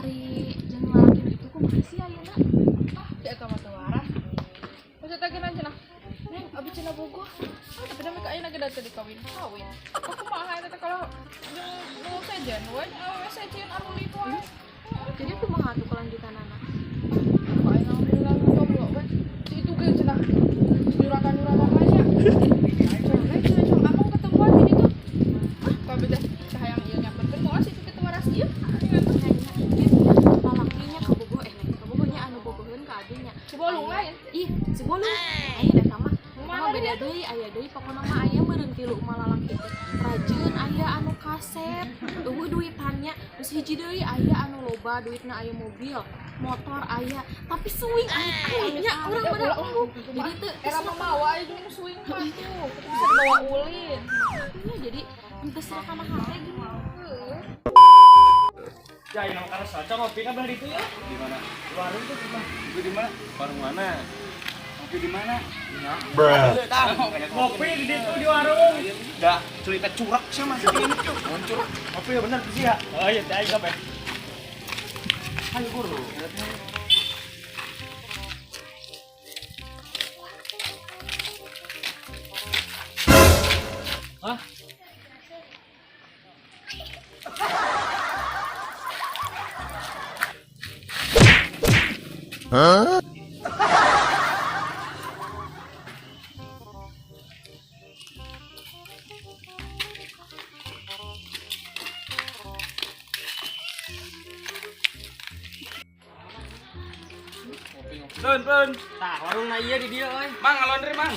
Ari jeung lalaki nu itu kumaha sih ayeuna? Ah, di eta mah teu waras. Maksudnya geunan cenah. Neng, abi cenah bogoh. Ah, tapi demi ka ayeuna ge da teu dikawin-kawin. Aku kumaha eta teh kalau jeung nu sejen we, awewe sejen anu litu wae. Jadi kumaha tuh kelanjutanana? Kok ayeuna bilang jomblo we. Si itu ge cenah nyuratan-nyuratan aja. Neng cenah cong among ketemuan di ditu. Ah, kabeh teh hayang ieu nyamperkeun moal si itu teh waras ieu. Lalakinya kabogoh eh kabogohnya anu bogoheun ka abi nya. Si bolong lain. Ih, si bolong. Lain eta mah. Eta Mana mah beda deui, aya deui pokona mah aya meureun tilu mah lalaki teh. Rajin aya anu kasep, euweuh duitannya. Terus hiji deui aya anu loba duitna, aya mobil, motor aya, tapi suing amit-amitnya urang Ya, pada ulah, embung. gitu Jadi mah. teu Era mah mawa aya jeung suing mah tuh. Itu bisa dibawa ulin. Iya, jadi henteu serah kana hate gini. Heeh. Ya, ini nama karena ngopi kan belah itu ya. Di mana? Di warung tuh cuma. Itu di mana? Warung mana? Ngopi di mana? Ngopi di situ di warung. Dah, cerita curak sama si ini tuh. Curang. Ngopi ya bener sih ya. Oh iya, tadi sampai. Ayo guru. Hah? Pun, pun. Tah, warung na iya di dia euy. Mang, laundry, Mang.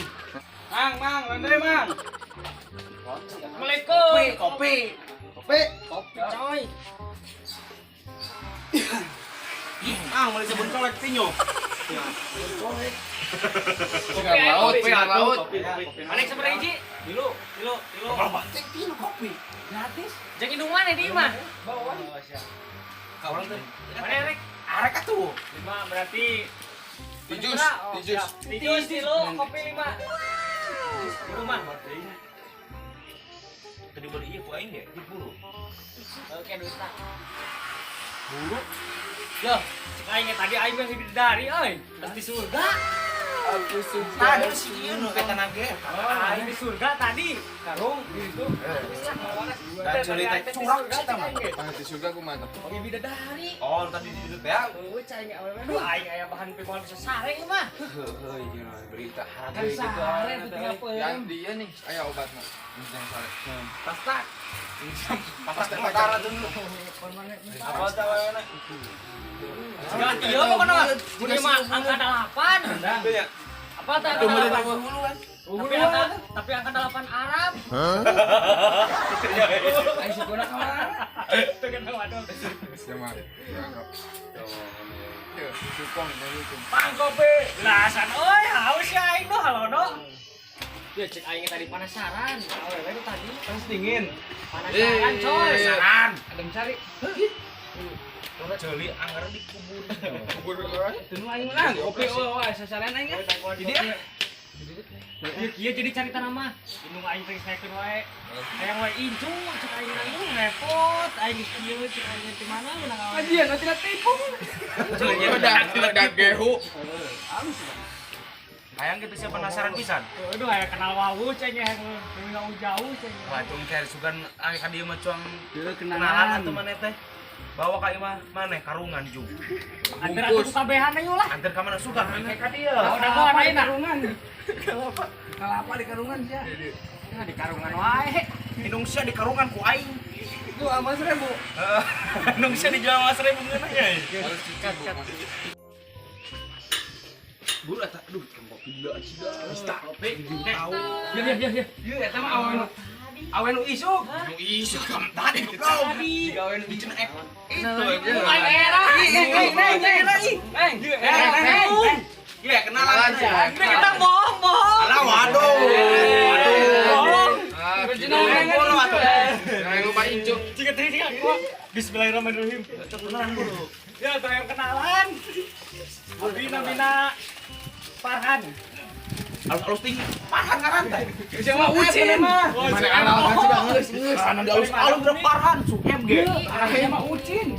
Mang, mang, laundry, Mang. Assalamualaikum. Kopi, kopi. Kopi, Coy. Mang, beli sabun colek tinyo. Sinar laut, sinar laut. Mana sabaraha hiji? Tilu, tilu, tilu. Tilu kopi. Gratis. Jeung indung mana di imah? Bawa. Kau orang teh. Mana rek? Arek atuh. 5 berarti Tijus, Oh, tijus. siap. Tijus tilu, kopi 5. Di rumah. Tadi beli ieu ku aing ge, diburu. Oke, duta. Buru. Yo, cek aing ge tadi aing mah bidadari euy. Pas di surga. Aku suka. Tadi si ieu nu eta nage. Oh, aing di surga tadi. Karung di situ. Dan cerita curang kita mah. Ah, di surga aku mantap. Oke, bidadari. Oh, tadi di situ teh. Euy, cai ge awewe. Duh, aing aya bahan pipoan bisa sare ieu mah. Heuh, ieu mah berita Kan harga gitu. sare tuh tinggal Yang peureum. dia nih, ayo obat mah. Yang sare. Pastak. Pastak Pastak dulu. Apa tah mana? Jangan ieu pokona mah. Mun ieu mah angka 8. Iya. Apa tah angka 8? Tapi angka 8 Arab. Ayo sukuna ka mana? Itu kan waduh. Sama. Ya, sukong, sukong. Mang kopi. Gelasan euy, haus ya aing tuh halodo. Ya cek aing tadi penasaran. Awewe tuh tadi Panas dingin. penasaran coy. Saran. Adem cari. Jeli anggar dikubur. Kubur orang. Teu aing menang. Kopi eueuh wae sasaran aing. Jadi ah. Iya, iya jadi cari tanah mah. Indung aing teh saekeun wae. Hayang wae incu cek aing nang repot, aing geus kieu cek aing di mana menang awewe. Kajian nanti tipu. Udah gehu. Hayang gitu siapa penasaran pisan. Aduh, aya kenal wawu cek hayang leuwih jauh cek. Wah, cung kayak sugan aya ka dieu mah cuang kenalan atuh maneh teh. Bawa ka imah maneh karungan jung. Anter atuh kabehan ayo lah. Anter ka mana sugan maneh ka dieu. Udah gua ayeuna. Kelapa di karungan sih. Nah, di karungan wae. Indung sia di karungan ku aing. Itu aman 1000. Heeh. Indung sia dijual mah 1000 ngeunah ya. Harus cuci bu. Buru eta aduh kopi gila sih. Kopi. Tahu. Ya ya ya ya. Ieu eta mah awewe nu awewe nu isuk. Nu isuk kam tadi goblok. Jika awewe nu diceun ek. Itu Bukan era. Neng neng neng neng neng. Neng. Iya, kenalan Kenalan, Ini kita bohong, bohong. Alah, waduh. Waduh. Bohong. Ah, Bohong atuh. Jangan lupa incu. Jika tadi jika gua. Bismillahirrahmanirrahim. Kenalan dulu. Ya, saya kenalan. Abi namina Farhan. Alus-alus tinggi. Parhan ngaran teh. Siapa ucin? Mana alal kan sudah ngeus ngeus. Karena di alus-alus udah Parhan, suhem ge. Arahnya mah ucin.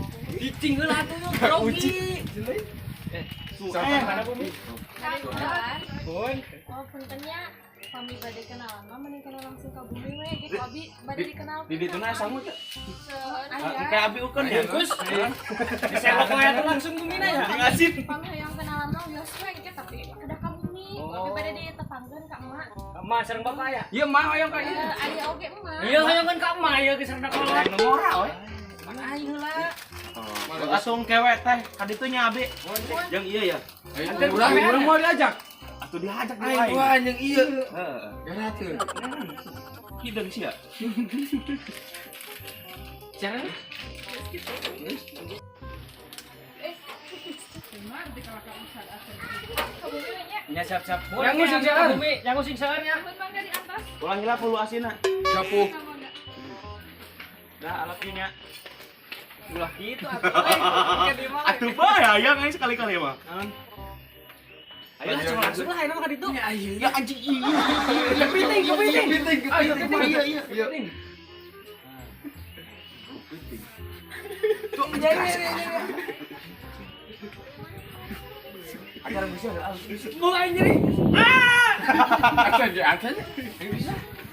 Ucing heula atuh grogi. Sama Mana bumi? Pun. Oh, puntennya kami bade kenalan mah mending kenal langsung ke bumi we gitu abi bade dikenal. Di ditu na sangu teh. Aya. Kayak abi ukeun ya. Gus. Diselok we atuh langsung bumina ya. Ngasin. Pami hayang kenalan mah wios we engke tapi kedah ka bumi. Abi bade ditepangkeun ka emak. Emak sareng bapak ya. Ieu mah hoyong ka ieu. Aya oge emak. Iya hayang kan ka emak ya geus sareng kolot. Nu ngora we. Mana aing heula. Langsung kewe teh ka ditu nya abi. Jeung iya ya. Urang urang mau diajak. Atuh diajak Aing aing. wah anjing iya. Heeh. Gerakeun. Hideung sia. Jangan. Ka bumi we nya. Nya siap-siap. Yang ngusing seueur. Bumi, yang ngusing seueur nya. Nuhun mangga di atas. Ulah hilap hulu asina. Sapu. Mangga. Dah alat nya. Ulah gitu atuh. Eh, Atuh bae hayang aing sekali-kali mah. Ayo lah, coba langsung lah, ayo mah ka ditu. Ya anjing iya. Kepiting, kepiting. Kepiting, Ayo kepiting. kepiting. Iya, iya, iya. Tuh anjing keras. Acara bisa Bu aing nyeri. Acan je, acan.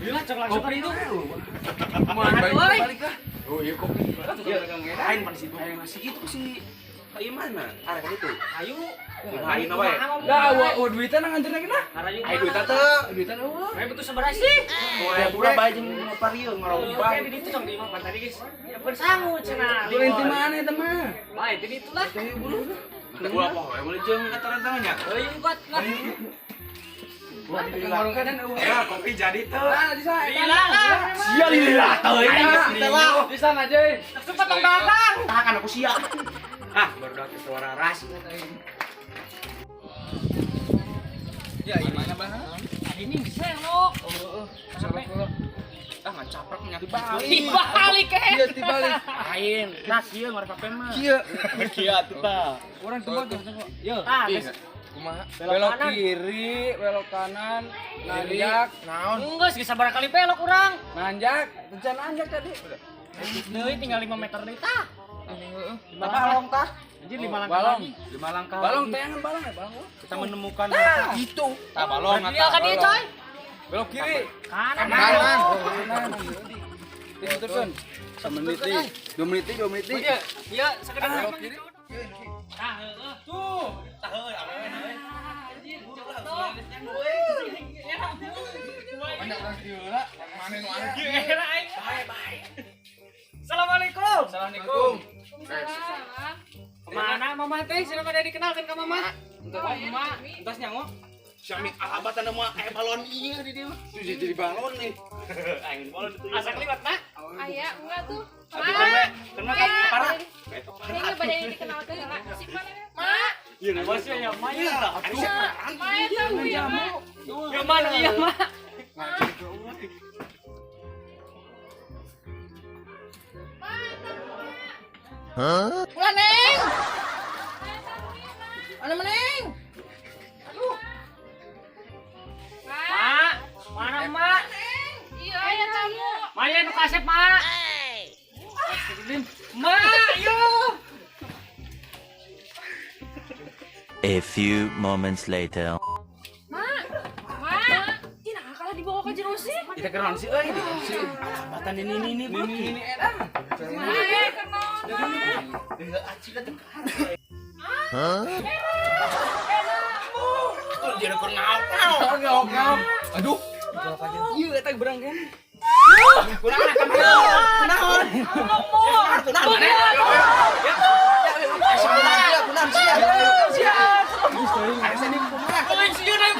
Iya lah, cok langsung ka ditu. Balik, Balik lah. Oh iya kopi. Lain pan si hayang nasi itu si ka mana? Arek ka ditu. Ayo. Lain we. Dah, wah, duitan nganter lagi nah. Harayu. Ayo duit teh. Duitan eueuh. Ayo betul sabaraha sih? Pura bae jeung ngopar ieu ngarobah. Oke, di ditu cong di imah pan tadi guys. Ya bukan sangu cenah. Lain di mana eta mah? Bae di ditu lah. Ulah poho we meuli jeung eta nya. Ayo kuat lah. Warung kanan eueuh. Ya kopi jadi teh. Nah, di sana. Lila lah. Sia lila teh. Nah, di sana aja. Langsung potong datang. Tahan aku sia. Ah, baru datang suara ras. Ya, gimana, Bang? Ini selok. Selok dulu. Ah, ngacaprak menyakit Dibalik. Dibalik eh. Iya, dibalik. Lain. Nah, sia ngorek kape mah. Iya. Kia atuh tah. Urang tebak tuh. Yo, ah, Iya. Kumaha? Belok kiri, belok kanan, nanjak, Naon? enggak sih sabaraha kali belok urang. nanjak, rencana nanjak tadi. Deui tinggal 5 meter deui tah. Lima balong tah. Anjir 5 langkah Balong. lagi. 5 langkah. Balong tayangan balong ya, balong. Kita menemukan Itu. Tah balong Dia kan dia coy. Belok kiri. Kanan. Kanan. Kanan. Itu terus. Semenit nih. 2 menit, 2 menit. Iya, iya sekedar Belok kiri. Tah heeh. Tuh. Tah heueuh awewe heueuh. Anjir, contoh. Banyak orang kieu lah. Mana nu anjing? Era aing. Bye bye. Assalamualaikum. Assalamualaikum. Waalaikumsalam. Kemana mama teh? Siapa pada dikenalkan ke mama? Untuk mama, entos nyango. Siami alabatan mah aya balon ieu di dieu. Tuh jadi balon nih. Aing balon itu. Asa keliwat nah. Aya enggak tuh. Aduh, Mak. Kenapa parah? Ini bade dikenalkeun heula. Si mana? Mak. Iya, Bosnya ya, Ma ya. Aduh. Mak eta bu ya, Mak. Ya mana iya, Ma. Ulah, Neng. Mana Neng? Aduh. Mak. Mak, mana Mak? Iya, aya tamu. Maya nu kasep, Mak. Mak, yo. A few moments later. Mak. Mak. Ih, nah kalah dibawa ke jero sih. Kita kenalan sih euy. Alabatan ini ini ini Ini ini edan. Mak, kenaon, Mak. Tuh jadi keur ngaok. Ngaok, ngaok. Aduh. Iya, eta berang kan. Kunaon eta mah? Kunaon? Kunaon maneh? Ya, kunaon sia? Sia. Sia. Euy, sieun ayo.